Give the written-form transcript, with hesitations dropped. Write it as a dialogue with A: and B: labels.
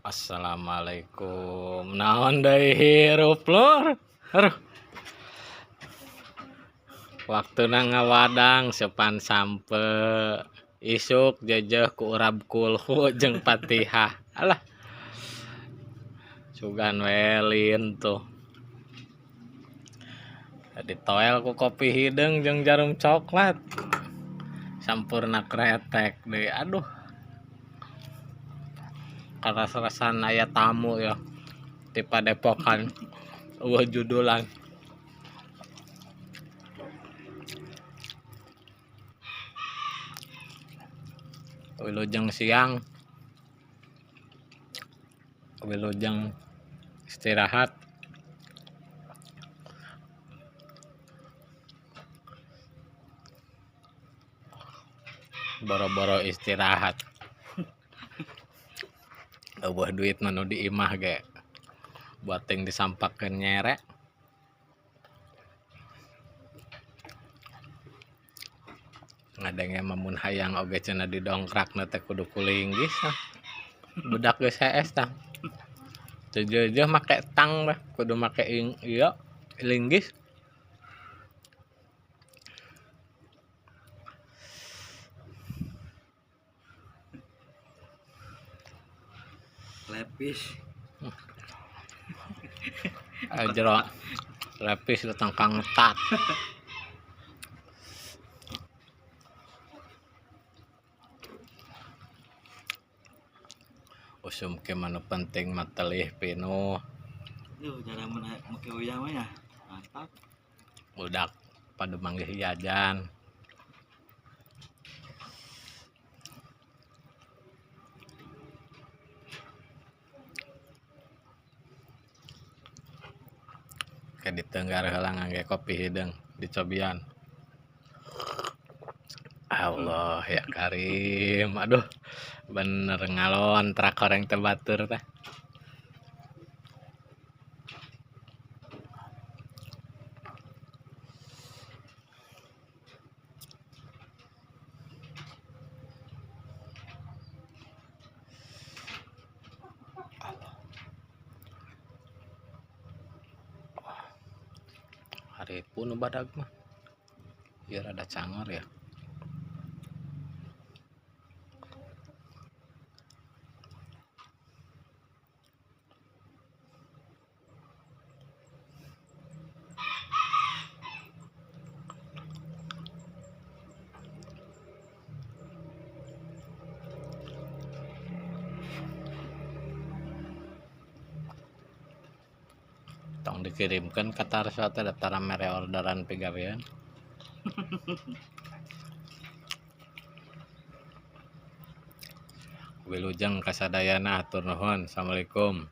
A: Assalamualaikum. Naon deui hirup lur. Aduh. Waktuna ngawadang sepan sampe isuk jejeh ku urab kulhu jeung Fatihah. Alah. Sugan welin tuh. Ditoel ku kopi hideung jeung jarum coklat. Sampurna kretek deui. Aduh. Karasa-rasan aya tamu ya di padepokan eueuh judulan. Wilujeng siang, wilujeng istirahat. Boro-boro istirahat. Eueuh duit mah nu di imah ge buat ting disampakeun nyere. Ngadenge mah mun hayang oge cenah didongkrakna teh kudu ku linggis tah. Budak geus hees tah. Teu jeujeun make tang bah kudu make ieu linggis.
B: Lepis.
A: Jero lepis datang kang tat. Usum ke manu penting matelih pinuh.
B: Duh, cara mun make uyah mah ya. Mantap.
A: Budak pada manggih jajan. Ke ditenggar heula ngangge kopi hideung dicobian. Allah ya Karim. Aduh, bener ngalontrak horeng teh batur teh. Hari pun badag mah. Ieu rada cangor ya. Tong dikirimkan ke Tarso teh daftar mere orderan pigawean. Wilujeng kasadayana hatur nuhun. Assalamualaikum.